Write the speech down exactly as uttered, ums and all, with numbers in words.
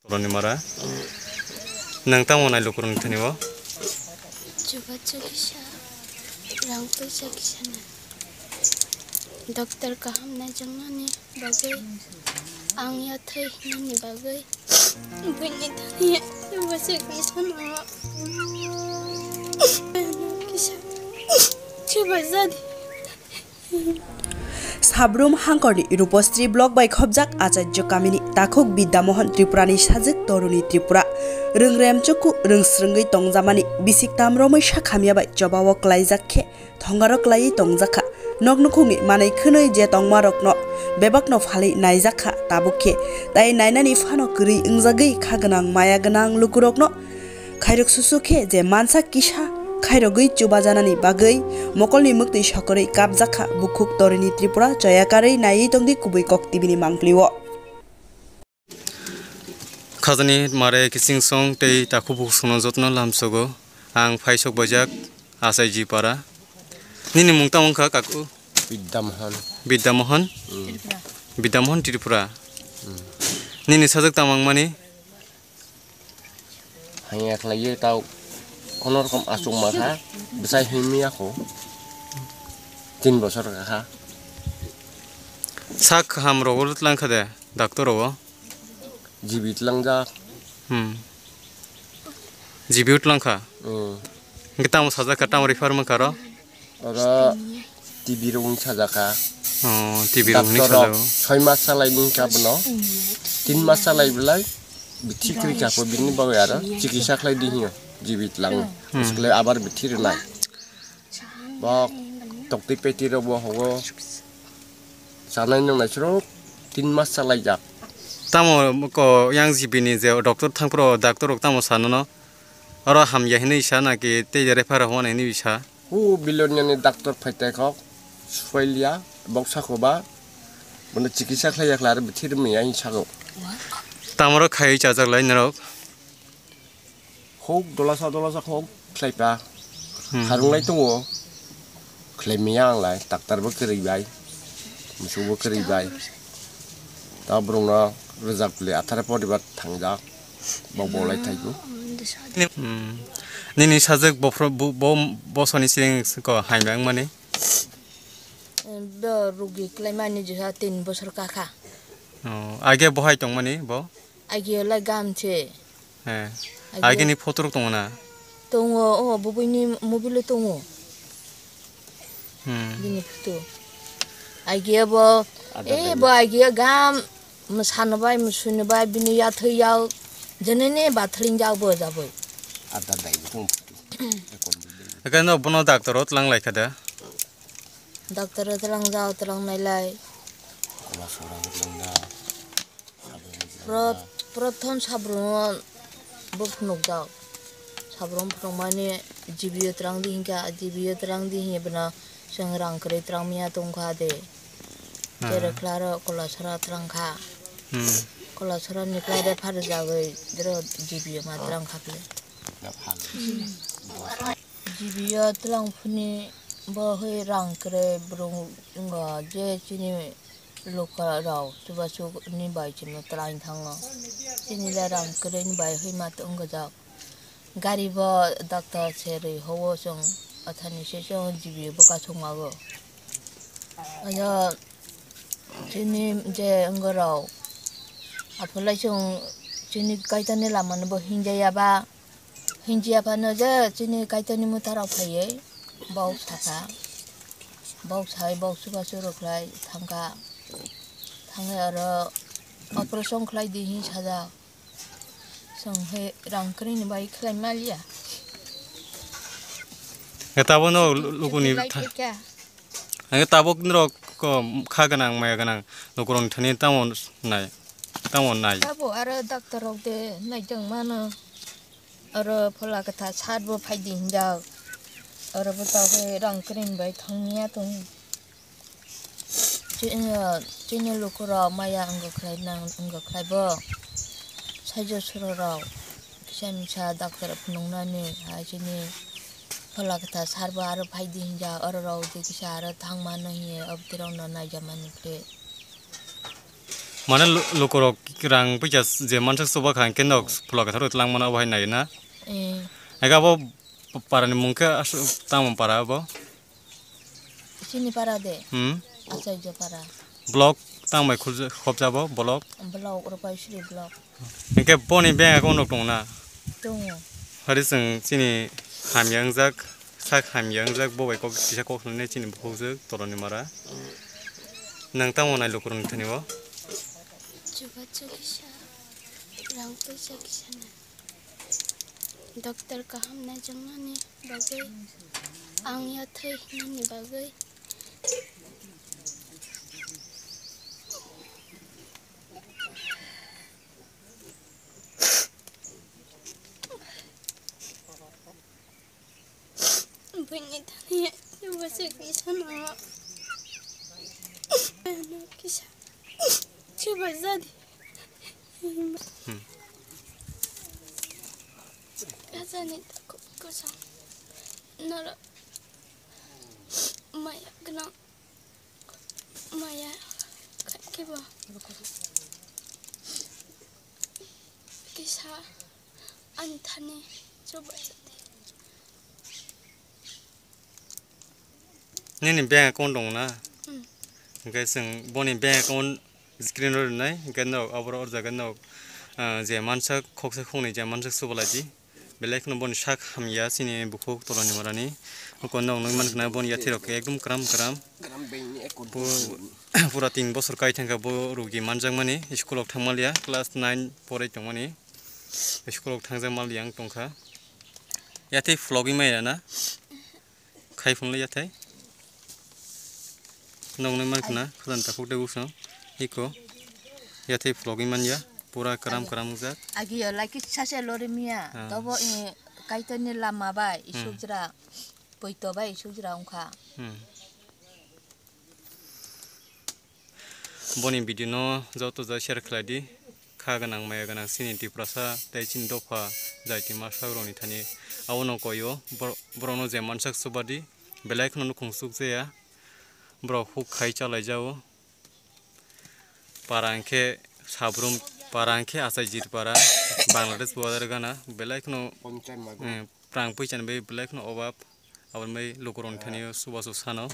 Roni mara. Nang tamo nai lukuroni thani bo? Chubachu kisa, rang puisa kisa na. Doctor kaham naijaknani bagwi, ang yathai hinani bagwi, buini thani bwswk kisa nango. Kisa, chuba jadi. Sabrum hangkorni Rupasri block bai khobjak Acharya kamini takhuk Bidya Mohan Tripurani sajwk Toruni Tripura. Rwngrem chuku rwngsrwngwi tongjamani bisik tamromwi sakhamya bai chobao klaijak khe thongaro klaiwi tongjakha. Nok nukhungni manwi khwnwi je tongmarokno bebakno phalwi naijakha tabuk khe. Tai nainani phano kwrwi wngjagwi kha gwnang maya gwnang lukurokno khairok susu khe je mansa kisa khairogwi chubajanani bagwi mokolni mwktwi sokorwi kapjakha bukhuk Toruni Tripura choyakarwi naiwi tongdi kubui kok T V ni mangpli-o. Khajani mare kiching song tei takhuk bukhuk songno jotno lamsogo. Ang phaisok baijak Achaiji para. Nini mung tamo wngkha kaku? Bidya Mohan. Bidya Mohan? Hmm. Bidya Mohan Tripura. Hmm. Nini sajwk tamo wngmani? Hanya khlaiwi tau kono rokom achukma kha, bwsai himya kho. Tin bosor kha. Sak kaham rogo twlang kha de, doctor rogo? G B tlangjak. Hmm. G B o tlang kha? Hmm. Hingke tamo sajak kha, tamo refer man kha ro? Oro T B rok wng sajak kha. Oh, T B rok wng Doctor rok sajak. Soi mas salai ni ka bono. Tin mas salai belai bithi kri kha po bini bagwi aro chikisa khlai di hiyo. G B tlang. Hmm. Usuklai abar bithi rwnai. Bo tokti peti rok bo hogo. Sanai nung nai srok tin mas salai jak. Tamo ko yang G B ni je doctor thang pro doctor rok tamo sanono. Oro hamya hinwi sa naki tei je refer rok hwnwi hinwi sa. Hu biloniani doctor phaitai kok, suailia, boksa koba, bono chikisa khlai yakla, aro bithir miya hin sago. Tamoro khaiwi chajak lai norok? Huk dolasa dolasa huk khlaipa. Hmm. Harung lai tongo. Khlai miya ang lai, doctor bo kwrwi bai, musuk bo kwrwi bai. Ta borok no rwjak le athare poribar thangjak. Bok bolai thaigo. Hmm. Nini sajwk bophro-, bo, bo, bosoni siring ko hai ma wngmani? Bo rugi khlaimani jesa tin bosor kakha. Oh, age bo hai tongmani bo? Age lai gam se. Eh. Age. Age ni photo rok tongo na? Tongo, o bubuini mobile o tongo. Hmm. Bini photo. Age bo, ada eh, bo age gam, mwsano bai, mwsuni bai, bini yathwi yao, jenene bathling jao bo jaboi. Ada dai bo tong photo. Ekon bo dai. Ekon no bono doctor o tlang lai kha da? Doctor o tlang jao, tlang nai lai. Kola sora o tlang da. Pro-, prothom sabrung bo phunukjak. Sabrung phunukmani G B o twlang di hinkha, G B o twlang di hinkhe bono chwng rang kwrwi twlang manya tongkha de. Hmm. Tere khlaro kolasora twlang kha. Hmm. Kolasora ni khlai de pharjagwi dero G B o ma twlang kha kle. G B o twlang phuni bo hoi rang kwrwi brung wngkha je chini Lukurok chubachu ni bai chwngno twlang thango. Chini le rang kwrwi ni bai hima wng gwjak. Gari bo doctor se rwi howo chwng athani se chwng G B o bwkha chwng mago. Ano chini je wngorok aphulai chwng chini kaitani lama no bo hinjaya ba. Hinjia phano je chini Kaitorni mwtarok phaiwi bok sakha. Bok sai bok chubachu rwkhlai thangkha. Thangwi oro operation khlai di hin sajak. Chwng hai rang kwrwini bai khlai maliya. Tabukno lukuni Lai tha- khaikha. Ang tabuk norok ko kha gwnang maya gwnang lukurokni thani tamo nai, tamo nai. Abo aro doctor rok de naijak mano. Oro phola kwthar sar bo phai di hinjak. Oro bo tabuk rang kwrwini bai thangya tong. Chini, chini lukurok maya wngkha khlai nang wngkha khlai bo. Saijo suro rok kisa misa doctor phunuknani hai chini phola kwthar sar bo aro phai di hinjak. Oro rok de kisa aro thang mano hiye obwtwi rokno naijak mani khe. Mane lu-, lukurok rang puisa je mansak chuba kha, hwnkhe nok phulo kwtharo twlang mano, abo hai nai na. Eh. Ega abo parani mung khe aswk tamo para abo? Chini para de. Hmm? Achaija para. Block tang bai khulja-, khopjabo block? Block, Rupaisri block. Hwnkhe boni bank account rok tongo na? Tongo. Hari chwng chini hamya wngjak, sak hamya wngjak, bo bai kok kisa kok hwnwi chini bukhukjwk Toloni Mara. Nang tamo nai lukurokni thani o? Chubachu kisa, rang puisa kisa na. Doctor kaham naijaknani bagwi, ang yathai hwnani bagwi. Buini thani bwswk kisa nango. Ano kisa chuba jadi. Hmm. Kajani takhuk kwchang norok maya gwnang. Maya khe bo kisa ani thani chuba jadi. Nini bank account dong na? Hmm. Hwnkhe chwng boni bank account screen o rinai, hwnkhe norok aboro o jaga norok, ah, je mansak khoksa khoknwi je mansak chubalai di. Belai kheno boni sak hamya chini bukhuk Toloni Marani. Oko nog nugwi mankha na boni yathai rok khe ekdom kwram kwram. Pu-, pura tin bosor kai thangkha bo rugi manjakmani, school rok thangmaliya, class nine porai tongmani, school rok thangjak maliya wng tongkha. Yathai phlogwi maya na? Khai phunle yathai. Noknwi mankha na, khajani takhuk tei usong. Iko. Yathai phlogwi manya. Pura kwram kwram wngjak. Agi yo, like sase lori miya. Ah. Tobo, eh, kaitorni lama bai, hmm, isuk jra. Poito bai, isuk jra wngkha. Hmm. Boni video no joto jai share khlai di. Kha gwnang maya gwnang chini Tiprasa tei chini dopha jaitima sakrokni thani. Abono koi o bor-, borokno je mansak chuba di, belai kheno nukhung chukjaya. Borok huk khai chalaijao. Para hwnkhe Sabrum, para hwnkhe Achaijir para, Bangladesh border gana, belai kheno, eh, prang puisa ni bai belai kheno obab. Aboni bai lukurokni thani o chubachu sano.